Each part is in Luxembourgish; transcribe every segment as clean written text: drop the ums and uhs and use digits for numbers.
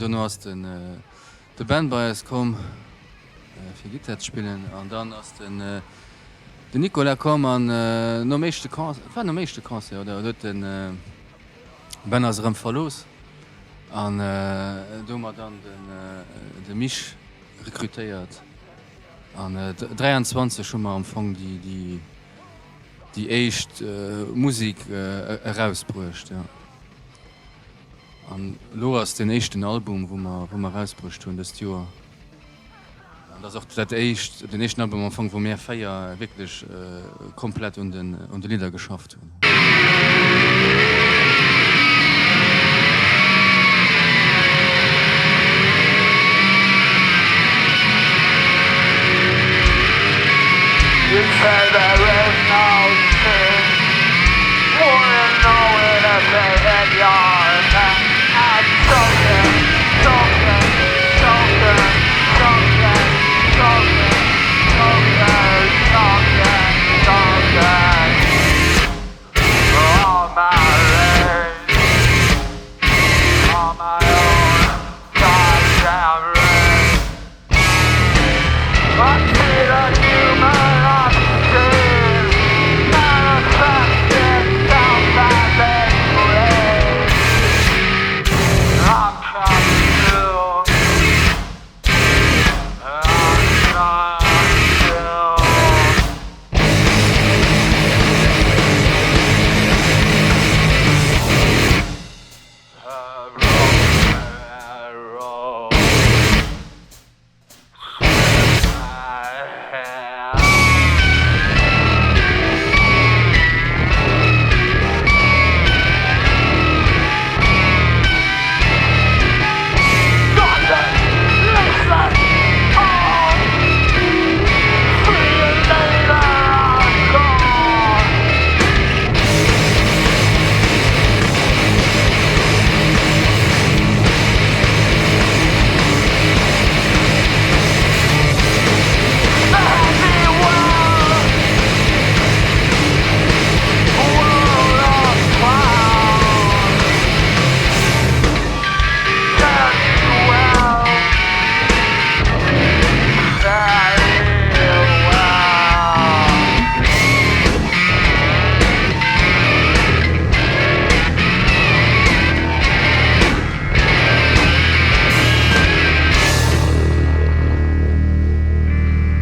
Dono ass den de Ben bei eis komm fir Gittar ze spillen an dann ass den den Nicolas komm an nom éischte Concert, et war nom éischte Concert oder huet den Ben eis erëm verlooss an do hu mer dann den de Mich rekrutéiert an 23 hu mer am Fong déi déi déi éischt Musek erausbruecht, jo. An elo ass deen éischten Album, wou mer, wou mer erausbruecht hunn dëst Joer. An dat ass och dat éischt, deen éischten Album am Fong, wou mir 4 wierklech komplett un den, un de Lidder geschafft hunn.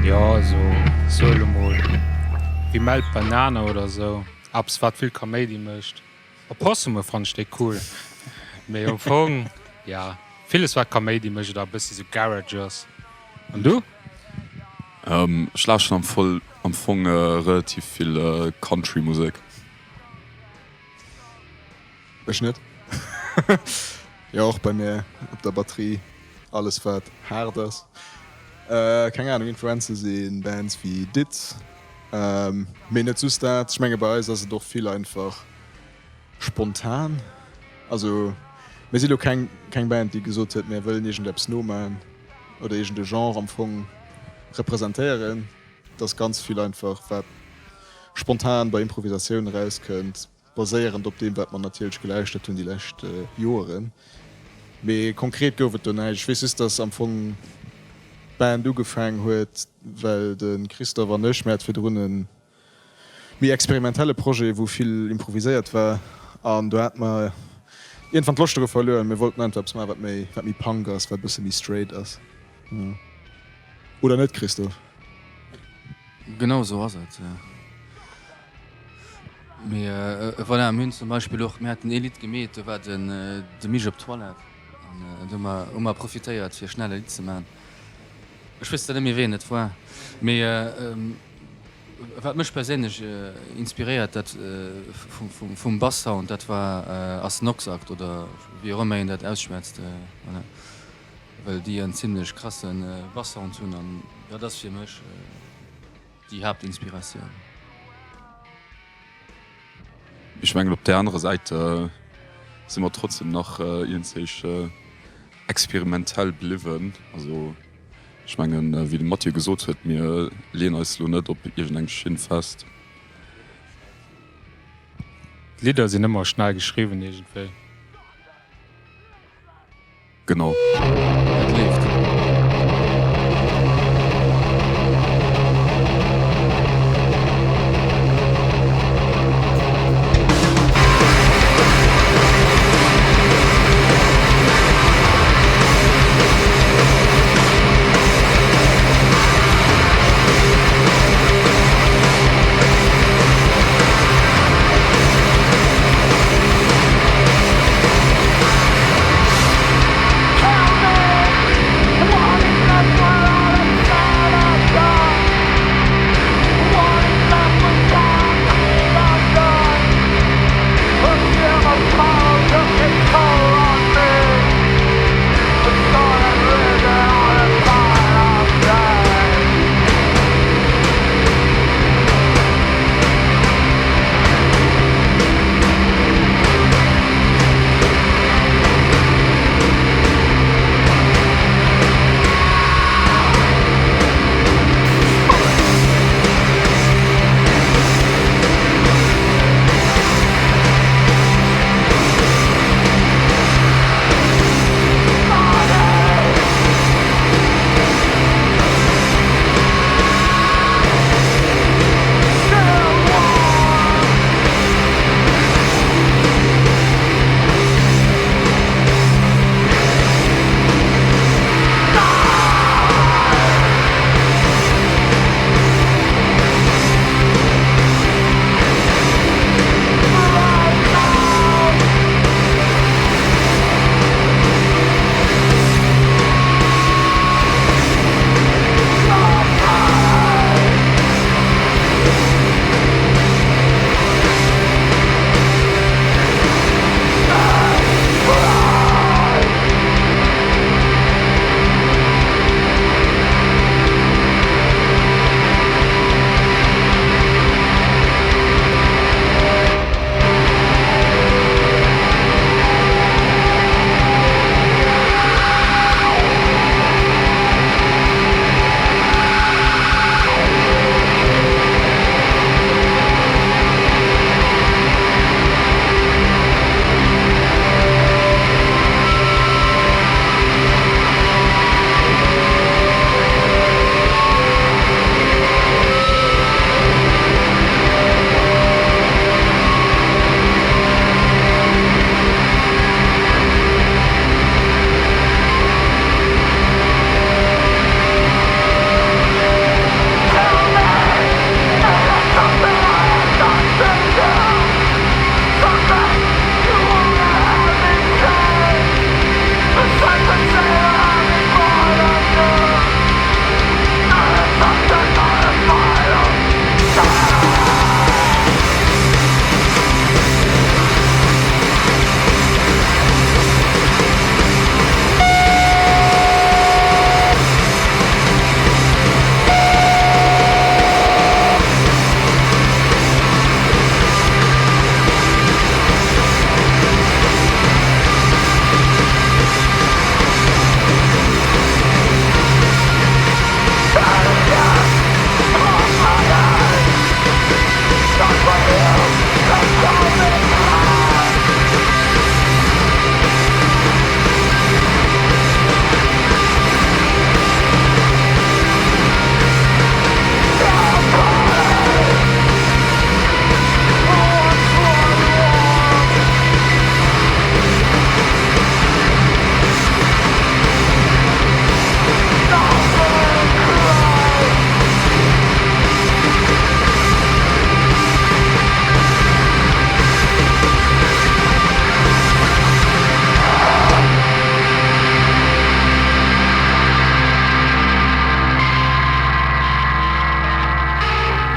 Jo also so elo mol wéi Melt Banana oder sou, eppes wat vill Kaméidi mécht. Opossumme fannen ech déi cool, mee am Fong ja villes wat Kaméidi mécht oder e bëssi sou Garage ass. An du? Ech lauschteren am voll am Fong relativ vill Country Musek. Ech net. Jo och bei mir op der Batterie alles wat haart ass. Keng Ahnung, Influenze si Bands wéi Dits, mee net just dat. Ech menge bei eis ass et och vill einfach spontan. Also mir si lo keng keng Band déi gesot huet mir wëllen iergendeppes noman oder iergende Genre am Fong representéieren. Et ass ganz vill einfach wat spontan bei Improvisatioun erauskënnt. Baséierend op deem, wat mer natierlech gelauschtert hunn déi lescht Joeren. Mee konkret gouf et do näischt. Ech weess just, dass am Fong d'Band ugefaang huet, well de Christophe an ech, mir hate virdrun e méi experimentelle Projet, wou vill improviséiert war, an do hate mer iergendwann d'Loscht doru verluer. Mir wollten einfach eppes maachen, wat méi, wat méi Punk ass, wat e bësse méi straight ass. Oder net, Christophe? Genau esou ass et. Mee voilà, mir hunn zum Beispill och, mir haten ee Lidd gemeet, do war den de Mich op d'Toilette an do hu mer hu mer profitéiert fir schnell e Lidd ze man. Ech weess zwar net méi wéi en et war, mee wat mech perséinlech inspiréiert dat vum vum Bass-Sound, dat war ass Noxact oder wéi och ëmmer een dat ausschwätzt, voilà, well déi en zimlech krasse Bass-Sound hunn an dat ass fir mech Déi Haaptinspiratioun. Ech mengen op där anerer Säit si mer trotzdem nach iergendwéi experimentell bliwwen. Also ech mengen, wéi de Mathieu gesot huet, mir leeën eis elo net op iergendeng Schinn fest. D'Lidder sinn ëmmer schnell geschriwwen iergendwéi. Genau. Et leeft.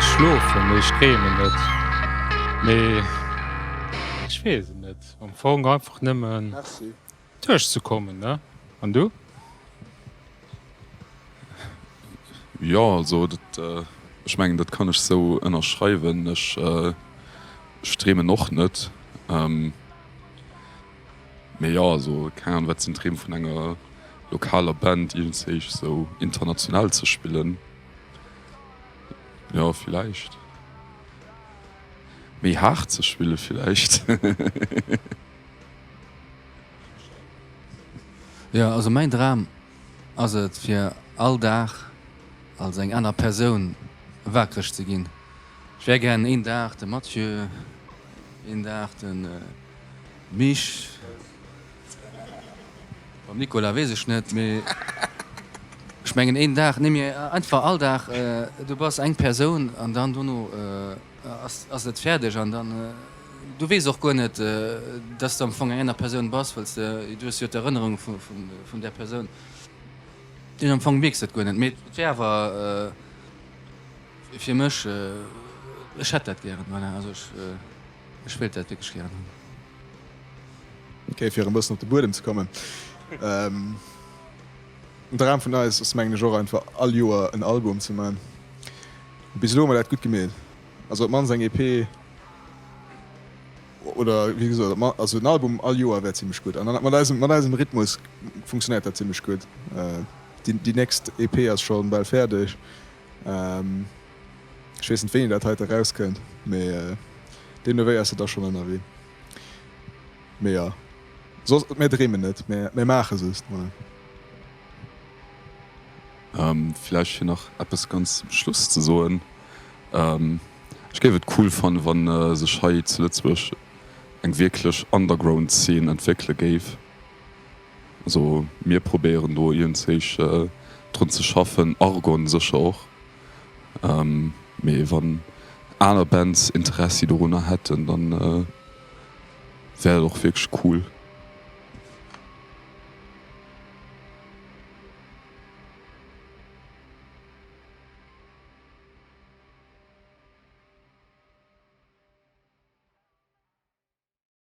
Ech schlofen, mee ech dreemen net. Mee ech weess et net. Am Fong einfach nëmmen duerchzekommen, ne? An du? Jo, also dat, ech mengen, dat kann ech sou ënnerschreiwen. Ech, ech dreemen och net. Mee jo, also keng Ahnung, wat sinn d'Dreem vun enger lokaler Band, iergendwéi sou international ze spillen? Jo, villäicht. Méi haart ze spille villäicht. Jo, also mäin Dram ass et fir all Dag als eng aner Persoun waakreg ze ginn. Ech wär gären een Dag de Mathieu, een Dag de Mich, beim Nicolas weess ech net, mee ech mengen een Dag, nee mee einfach all Dag, du bass eng Persoun an dann dono ass et fäerdeg an dann, du weess och guer net, dass de am Fong eng aner Persoun bass, well s de, du hues jo d'Erënnerung vun där Persoun. Am Fong mierks de et guer net, mee et wär awer fir mech, ech hätt dat gären, voilà, also ech, ech wéilt dat wierklech gären hunn. Ok, fir erëm bëssen op de Buedem ze kommen, En Dram vun eis ass mengen ech och einfach all Joer en Album ze man. Bis elo hu mer dat gutt gemeet, also op d'mannst eng EP oder wéi gesot, also en Album all Joer wär zimmlech gutt. An dann mat eisem mat eisem Rhythmus funktionéiert dat zimmlech gutt. Déi déi nächst EP ass scho bal fäerdeg. Ech weess net wéini dat heite erauskënnt, mee deemno wéi ass se da schonn ënnerwee. Mee jo, soss, mir dreemen net, mir maache just. Voilà. Vläicht fir nach eppes ganz zum Schluss ze soen, Ech géif et cool fannen, wa sech hei zu Lëtzebuerg eng wierklech Underground-Zeen entwéckele géif. Also mir probéieren do iergendzéich drun ze schaffen, Argon sécher och. Mee wann aner Bands Interessi dorunner hätten, dann wär et och wierklech cool.